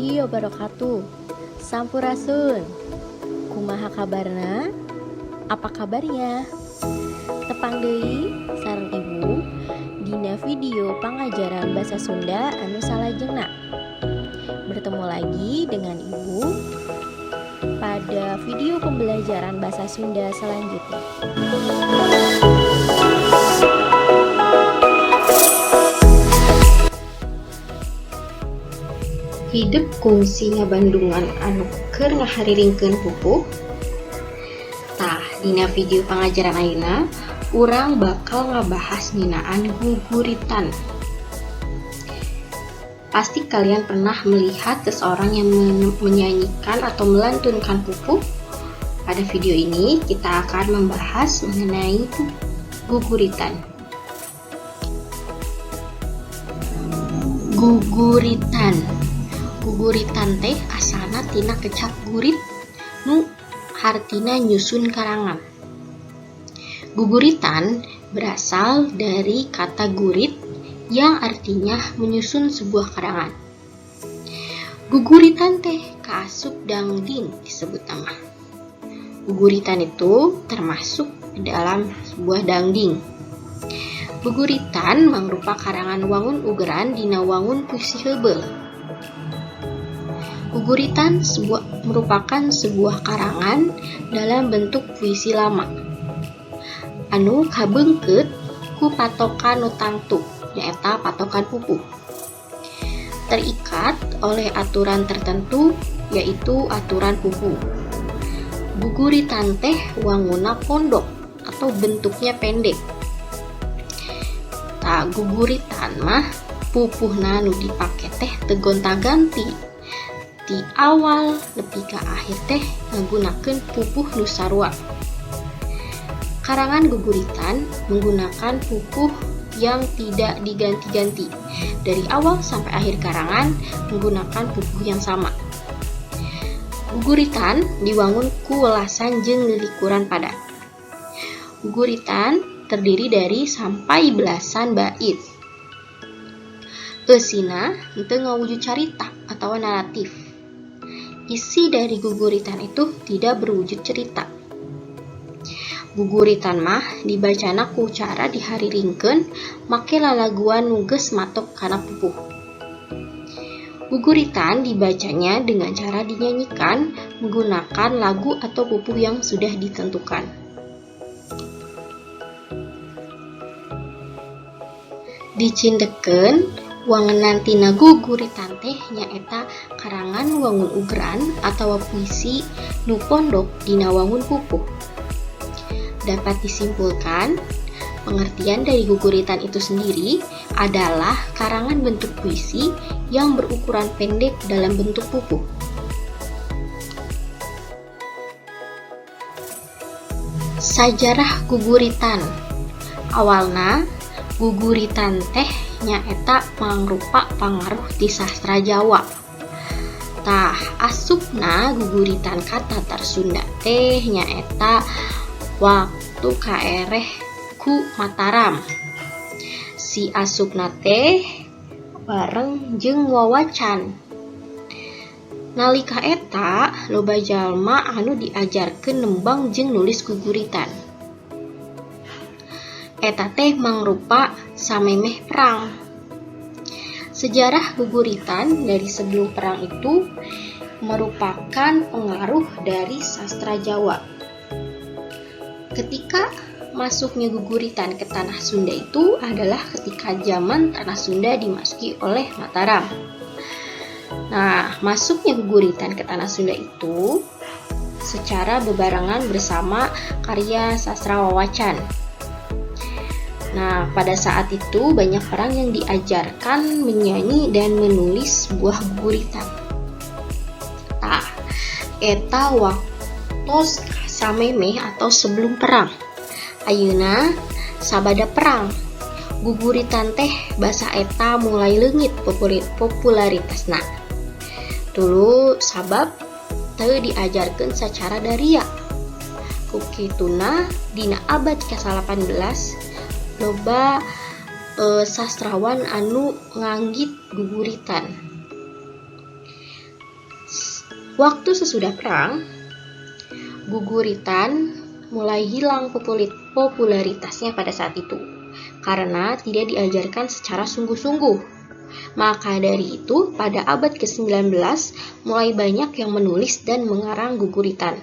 Warahmatullahi wabarakatuh. Sampurasun. Kumaha kabarna? Apa kabarnya? Tepang deui sareng Ibu dina video pangajaran bahasa Sunda anu salajengna. Bertemu lagi dengan Ibu pada video pembelajaran bahasa Sunda selanjutnya. Hidep kungsi ngabandungan anu keur ngahariringkeun pupuh. Tah, dina video pangajaran ayeuna urang bakal ngabahas ngeunaan guguritan. Pasti kalian pernah melihat seseorang yang menyanyikan atau melantunkan pupuh. Pada video ini kita akan membahas mengenai guguritan. Guguritan. Guguritan teh asalna tina kecap gurit nu hartina nyusun karangan. Guguritan berasal dari kata gurit yang artinya menyusun sebuah karangan. Guguritan teh kaasup dangding disebut nama. Guguritan itu termasuk dalam sebuah dangding. Guguritan mangrupa karangan wangun ugeran dina wangun puisi heubeul. Guguritan merupakan sebuah karangan dalam bentuk puisi lama anu kabeungkeut ku patokan nu tangtu, nyaeta patokan pupuh. Terikat oleh aturan tertentu, yaitu aturan pupuh. Guguritan teh wanguna pondok atau bentuknya pendek. Tah, guguritan mah pupuhna nu dipake teh teu gonta-ganti. Di awal nepi ka akhir teh ngagunakeun pupuh nu sarua. Karangan guguritan menggunakan pupuh yang tidak diganti-ganti. Dari awal sampai akhir karangan menggunakan pupuh yang sama. Guguritan diwangun ku welasan jeung lilikuran padat. Guguritan terdiri dari sampai belasan bait. Eusina henteu ngawujud carita atau naratif. Isi dari guguritan itu tidak berwujud cerita. Guguritan mah dibacana ku cara dihariringkeun make lalaguan nu geus matok kana pupuh. Guguritan dibacanya dengan cara dinyanyikan menggunakan lagu atau pupuh yang sudah ditentukan. Dicindekkeun wangenan tina guguritan teh nyaeta karangan wangun ugeran atawa puisi nu pondok dina wangun pupuh. Dapat disimpulkan, pengertian dari guguritan itu sendiri adalah karangan bentuk puisi yang berukuran pendek dalam bentuk pupuh. Sajarah guguritan. Awalna guguritan teh nyaeta mangrupa pangaruh ti sastra Jawa. Tah, asupna guguritan ka Tatar Sunda teh nyaeta waktu kaereh ku Mataram. Si asupna teh bareng jeung wawacan. Nalika eta loba jalma anu diajarkeun nembang jeung nulis guguritan. Eta teh mangrupa samemeh perang. Sejarah guguritan dari sebelum perang itu merupakan pengaruh dari sastra Jawa. Ketika masuknya guguritan ke tanah Sunda itu adalah ketika zaman tanah Sunda dimasuki oleh Mataram. Nah, masuknya guguritan ke tanah Sunda itu secara bebarengan bersama karya sastra wawacan. Nah, pada saat itu banyak orang yang diajarkan menyanyi dan menulis sebuah guguritan. Tah, eta waktos samemeh atau sebelum perang. Ayeuna sabada perang. Guguritan teh basa eta mulai leungit popularitasna. Dulu sabab teu diajarkeun secara daria. Ku kituna dina abad ke-18 loba sastrawan anu nganggit guguritan. Waktu sesudah perang, guguritan mulai hilang popularitasnya pada saat itu karena tidak diajarkan secara sungguh-sungguh. Maka dari itu, pada abad ke-19 mulai banyak yang menulis dan mengarang guguritan.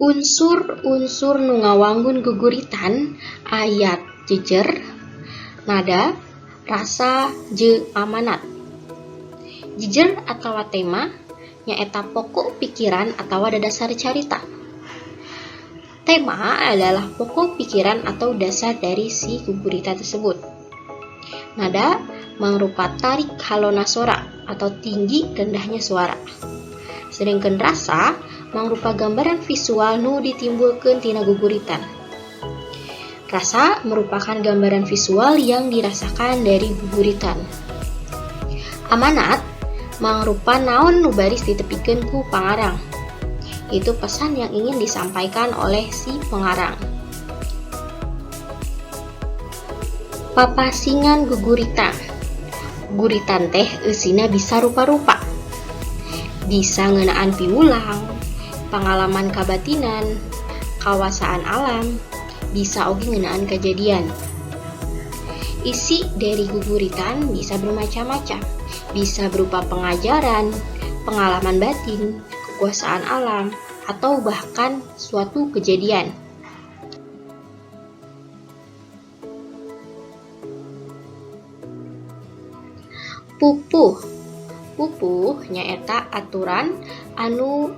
Unsur-unsur nu ngawangun guguritan aya jejer, nada, rasa, jeung amanat. Jejer atawa tema nyaeta pokok pikiran atawa dadasar carita. Tema adalah pokok pikiran atau dasar dari si gugurita tersebut. Nada mangrupa tarik halona sora atau tinggi rendahnya suara. Sedangkan rasa mangrupa gambaran visual nu ditimbulkeun tina guguritan. Rasa merupakan gambaran visual yang dirasakan dari guguritan. Amanat mangrupa naon nu baris ditepikeun ku pangarang. Itu pesan yang ingin disampaikan oleh si pengarang. Papasingan guguritan. Guguritan teh eusina bisa rupa-rupa. Bisa ngeunaan piwulang, pangalaman kabatinan, kawasaan alam, bisa oge ngeunaan kejadian. Isi dari guguritan bisa bermacam-macam. Bisa berupa pengajaran, pengalaman batin, kekuasaan alam, atau bahkan suatu kejadian. Pupuh. Pupuh nyaeta aturan anu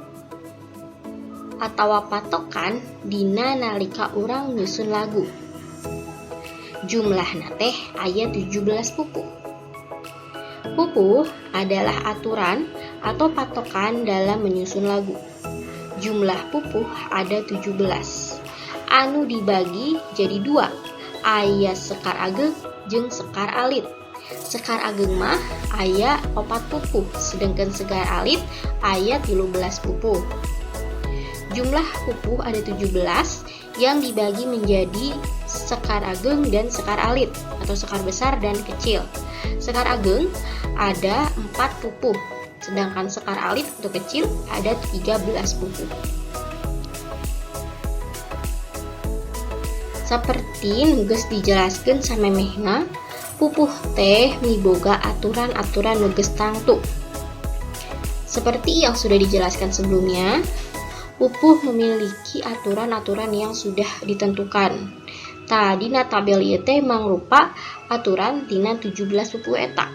atawa patokan dina nalika urang nyusun lagu. Jumlahna teh aya 17 pupuh. Pupuh adalah aturan atau patokan dalam menyusun lagu. Jumlah pupuh ada 17. Anu dibagi jadi dua, aya sekar ageng jeung sekar alit. Sekar ageng mah aya 4 pupuh, sedangkan sekar alit aya 13 pupuh. Jumlah pupuh ada 17 yang dibagi menjadi sekar ageng dan sekar alit atau sekar besar dan kecil. Sekar ageng ada 4 pupuh, sedangkan sekar alit atau kecil ada 13 pupuh. Seperti nu geus dijelaskeun samemehna, pupuh teh miboga aturan-aturan nu geus tangtu. Seperti yang sudah dijelaskan sebelumnya, pupuh memiliki aturan-aturan yang sudah ditentukan. Tah, dina tabel ieu teh mangrupa aturan tina 17 pupuh eta.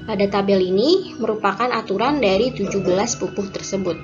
Pada tabel ini merupakan aturan dari 17 pupuh tersebut.